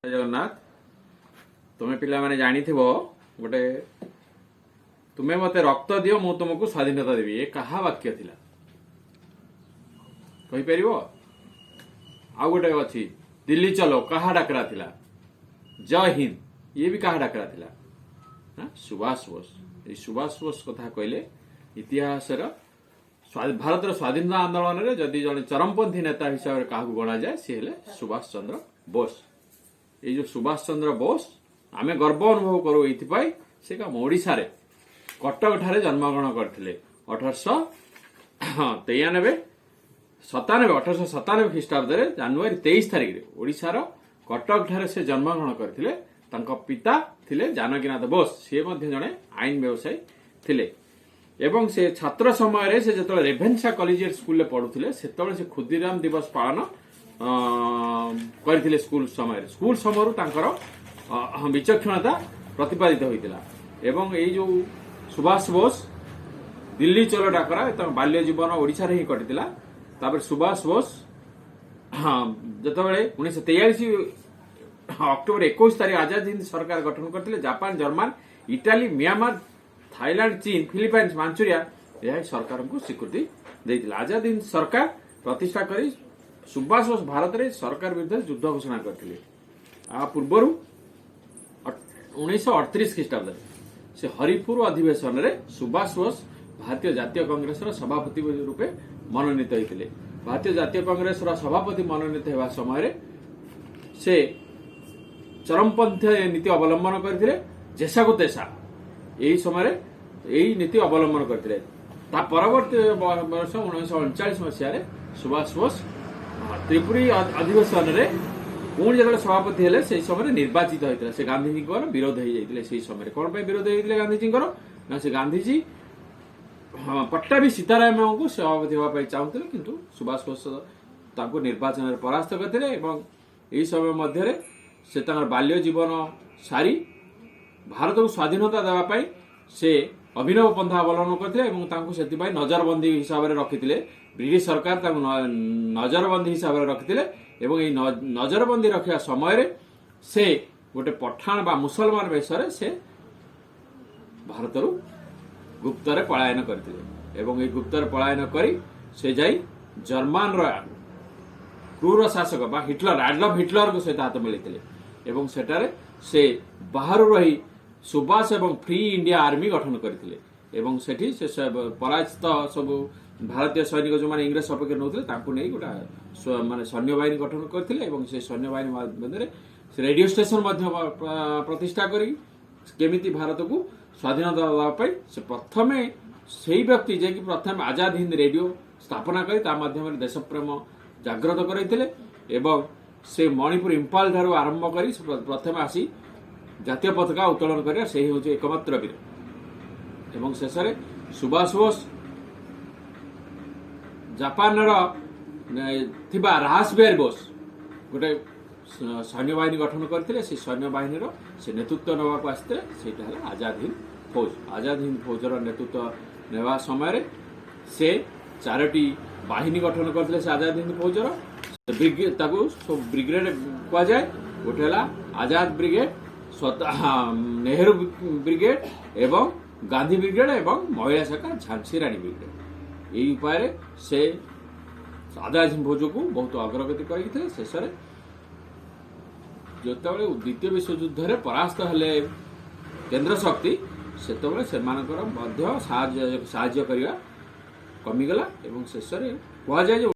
ଜୟ ଜଗନ୍ନାଥ। ତୁମେ ପିଲାମାନେ ଜାଣିଥିବ ଗୋଟେ, "ତୁମେ ମତେ ରକ୍ତ ଦିଅ, ମୁଁ ତୁମକୁ ସ୍ୱାଧୀନତା ଦେବି", ଏ କାହା ବାକ୍ୟ ଥିଲା, କହିପାରିବ? ଆଉ ଗୋଟେ ଅଛି, "ଦିଲ୍ଲୀ ଚଲୋ", କାହା ଡାକରା ଥିଲା? "ଜୟ ହିନ୍ଦ", ଇଏ ବି କାହା ଡାକରା ଥିଲା? ହଁ, ସୁଭାଷ ବୋଷ। ଏଇ ସୁଭାଷ ବୋଷ କଥା କହିଲେ ଇତିହାସର ଭାରତର ସ୍ୱାଧୀନତା ଆନ୍ଦୋଳନରେ ଯଦି ଜଣେ ଚରମପନ୍ଥୀ ନେତା ହିସାବରେ କାହାକୁ ଗଣାଯାଏ, ସିଏ ହେଲେ ସୁଭାଷ ଚନ୍ଦ୍ର ବୋଷ। ଏଇ ଯୋଉ ସୁଭାଷ ଚନ୍ଦ୍ର ବୋଷ, ଆମେ ଗର୍ବ ଅନୁଭବ କରୁ ଏଇଥିପାଇଁ, ସେ ଆମ ଓଡ଼ିଶାରେ କଟକ ଠାରେ ଜନ୍ମଗ୍ରହଣ କରିଥିଲେ 1893 97 1897 ଖ୍ରୀଷ୍ଟାବ୍ଦରେ ଜାନୁଆରୀ 23 ତାରିଖରେ ଓଡ଼ିଶାର କଟକ ଠାରେ ସେ ଜନ୍ମଗ୍ରହଣ କରିଥିଲେ। ତାଙ୍କ ପିତା ଥିଲେ ଜାନକୀନାଥ ବୋଷ, ସିଏ ମଧ୍ୟ ଜଣେ ଆଇନ ବ୍ୟବସାୟୀ ଥିଲେ। ଏବଂ ସେ ଛାତ୍ର ସମୟରେ, ସେ ଯେତେବେଳେ ରେଭେନ୍ସା କଲେଜିଏଟ ସ୍କୁଲରେ ପଢୁଥିଲେ, ସେତେବେଳେ ସେ ଖୁଦିରାମ ଦିବସ ପାଳନ କରିଥିଲେ ସ୍କୁଲ ସମୟରେ। ସ୍କୁଲ ସମୟରୁ ତାଙ୍କର ବିଚକ୍ଷଣତା ପ୍ରତିପାଦିତ ହୋଇଥିଲା। ଏବଂ ଏଇ ଯୋଉ ସୁଭାଷ ବୋଷ ଦିଲ୍ଲୀ ଚଲୋ ଡାକରା, ତାଙ୍କ ବାଲ୍ୟ ଜୀବନ ଓଡ଼ିଶାରେ ହିଁ କଟିଥିଲା। ତାପରେ ସୁଭାଷ ବୋଷ, ହଁ, ଯେତେବେଳେ 1943 ଅକ୍ଟୋବର 21 ତାରିଖ ଆଜାଦ ହିନ୍ଦ ସରକାର ଗଠନ କରିଥିଲେ, Japan, German, Italy, Myanmar, Thailand, ଚୀନ, ଫିଲିପାଇନ୍ସ, ମାଞ୍ଚୁରିଆ ଏହା ଏହି ସରକାରଙ୍କୁ ସ୍ୱୀକୃତି ଦେଇଥିଲା। ଆଜାଦ ହିନ୍ଦ ସରକାର ପ୍ରତିଷ୍ଠା କରି ସୁଭାଷ ବୋଷ ଭାରତରେ ସରକାର ବିରୁଦ୍ଧରେ ଯୁଦ୍ଧ ଘୋଷଣା କରିଥିଲେ। ଆ ପୂର୍ବରୁ 1938 ଖ୍ରୀଷ୍ଟାବ୍ଦରେ ସେ ହରିପୁର ଅଧିବେଶନରେ ସୁଭାଷ ବୋଷ ଭାରତୀୟ ଜାତୀୟ କଂଗ୍ରେସର ସଭାପତି ରୂପେ ମନୋନୀତ ହୋଇଥିଲେ। ଭାରତୀୟ ଜାତୀୟ କଂଗ୍ରେସର ସଭାପତି ମନୋନୀତ ହେବା ସମୟରେ ସେ ଚରମପନ୍ଥୀ ନୀତି ଅବଲମ୍ବନ କରିଥିଲେ। ଯେସାକୁ ତେସା ଏହି ସମୟରେ ଏହି ନୀତି ଅବଲମ୍ବନ କରିଥିଲେ। ତା ପରବର୍ତ୍ତୀ ବର୍ଷ 1939 ମସିହାରେ ସୁଭାଷ ବୋଷ ତ୍ରିପୁରୀ ଅଧିବେଶନରେ ପୁଣି ଯେତେବେଳେ ସଭାପତି ହେଲେ, ସେହି ସମୟରେ ନିର୍ବାଚିତ ହୋଇଥିଲେ। ସେ ଗାନ୍ଧିଜୀଙ୍କର ବିରୋଧ ହେଇଯାଇଥିଲେ ସେହି ସମୟରେ। କଣ ପାଇଁ ବିରୋଧ ହେଇଯାଇଥିଲେ ଗାନ୍ଧିଜୀଙ୍କର ନା, ସେ ଗାନ୍ଧିଜୀ, ହଁ, ପଟ୍ଟାଭି ସୀତାରାମଙ୍କୁ ସଭାପତି ହେବା ପାଇଁ ଚାହୁଁଥିଲେ, କିନ୍ତୁ ସୁଭାଷ ବୋଷ ତାଙ୍କୁ ନିର୍ବାଚନରେ ପରାସ୍ତ କରିଥିଲେ। ଏବଂ ଏହି ସମୟ ମଧ୍ୟରେ ସେ ତାଙ୍କର ବାଲ୍ୟ ଜୀବନ ସାରି ଭାରତକୁ ସ୍ୱାଧୀନତା ଦେବା ପାଇଁ ସେ ଅଭିନବ ପନ୍ଥା ଅବଲମ୍ବନ କରିଥିଲେ ଏବଂ ତାଙ୍କୁ ସେଥିପାଇଁ ନଜରବନ୍ଦୀ ହିସାବରେ ରଖିଥିଲେ। ବ୍ରିଟିଶ ସରକାର ତାଙ୍କୁ ନଜରବନ୍ଦୀ ହିସାବରେ ରଖିଥିଲେ। ଏବଂ ଏହି ନଜରବନ୍ଦୀ ରଖିବା ସମୟରେ ସେ ଗୋଟେ ପଠାଣ ବା ମୁସଲମାନ ବେଶରେ ସେ ଭାରତରୁ ଗୁପ୍ତରେ ପଳାୟନ କରିଥିଲେ। ଏବଂ ଏହି ଗୁପ୍ତରେ ପଳାୟନ କରି ସେ ଯାଇ ଜର୍ମାନର କ୍ରୁର ଶାସକ ବା ହିଟଲର, ଆଡଲଫ ହିଟଲରଙ୍କ ସହିତ ହାତ ମିଳାଇଥିଲେ। ଏବଂ ସେଠାରେ ସେ ବାହାରୁ ରହି ସୁଭାଷ ଏବଂ ଫ୍ରି ଇଣ୍ଡିଆ ଆର୍ମି ଗଠନ କରିଥିଲେ। ଏବଂ ସେଠି ସେ ପରାଜିତ ସବୁ ଭାରତୀୟ ସୈନିକ, ଯେଉଁମାନେ ଇଂରେଜ ସପକ୍ଷରେ ନଉଥିଲେ, ତାଙ୍କୁ ନେଇ ଗୋଟେ ମାନେ ସୈନ୍ୟବାହିନୀ ଗଠନ କରିଥିଲେ। ଏବଂ ସେ ସୈନ୍ୟବାହିନୀ ମଧ୍ୟରେ ସେ ରେଡିଓ ଷ୍ଟେସନ ମଧ୍ୟ ପ୍ରତିଷ୍ଠା କରି କେମିତି ଭାରତକୁ ସ୍ୱାଧୀନତା ଦେବା ପାଇଁ ସେ ପ୍ରଥମେ ସେଇ ବ୍ୟକ୍ତି ଯିଏକି ପ୍ରଥମେ ଆଜାଦ ହିନ୍ଦ ରେଡିଓ ସ୍ଥାପନା କରି ତା ମାଧ୍ୟମରେ ଦେଶପ୍ରେମ ଜାଗ୍ରତ କରାଇଥିଲେ। ଏବଂ ସେ ମଣିପୁର ଇମ୍ଫାଲ ଠାରୁ ଆରମ୍ଭ କରି ସେ ପ୍ରଥମେ ଆସି ଜାତୀୟ ପତାକା ଉତ୍ତୋଳନ କରିବା ସେହି ହେଉଛି ଏକମାତ୍ର ବୀର। ଏବଂ ଶେଷରେ ସୁଭାଷ ବୋଷ ଜାପାନର ଥିବା ରାସ ବିହାରୀ ବୋଷ ଗୋଟେ ସୈନ୍ୟବାହିନୀ ଗଠନ କରିଥିଲେ। ସେ ସୈନ୍ୟବାହିନୀର ସେ ନେତୃତ୍ୱ ନେବାକୁ ଆସିଥିଲେ। ସେଇଟା ହେଲା ଆଜାଦ ହିନ୍ଦ ଫୌଜ। ଆଜାଦ ହିନ୍ଦ ଫୌଜର ନେତୃତ୍ୱ ନେବା ସମୟରେ ସେ ଚାରୋଟି ବାହିନୀ ଗଠନ କରିଥିଲେ। ସେ ଆଜାଦ ହିନ୍ଦ ଫୌଜର ବ୍ରିଗେଡ, ତାକୁ ସବୁ ବ୍ରିଗେଡ କୁହାଯାଏ। ଗୋଟେ ହେଲା ଆଜାଦ ବ୍ରିଗେଡ, ନେହେରୁ ବ୍ରିଗେଡ ଏବଂ ଗାନ୍ଧୀ ବ୍ରିଗେଡ ଏବଂ ମହିଳା ଶାଖା ଝାନ୍ସୀ ରାଣୀ ବ୍ରିଗେଡ। ଏହି ଉପାୟରେ ସେ ଆଜାଦ ହିନ୍ଦ ଫୌଜକୁ ବହୁତ ଅଗ୍ରଗତି କରିଥିଲେ। ଶେଷରେ ଯେତେବେଳେ ଦ୍ୱିତୀୟ ବିଶ୍ୱଯୁଦ୍ଧରେ ପରାସ୍ତ ହେଲେ କେନ୍ଦ୍ର ଶକ୍ତି, ସେତେବେଳେ ସେମାନଙ୍କର ମଧ୍ୟ ସାହାଯ୍ୟ କରିବା କମିଗଲା। ଏବଂ ଶେଷରେ କୁହାଯାଏ ଯେ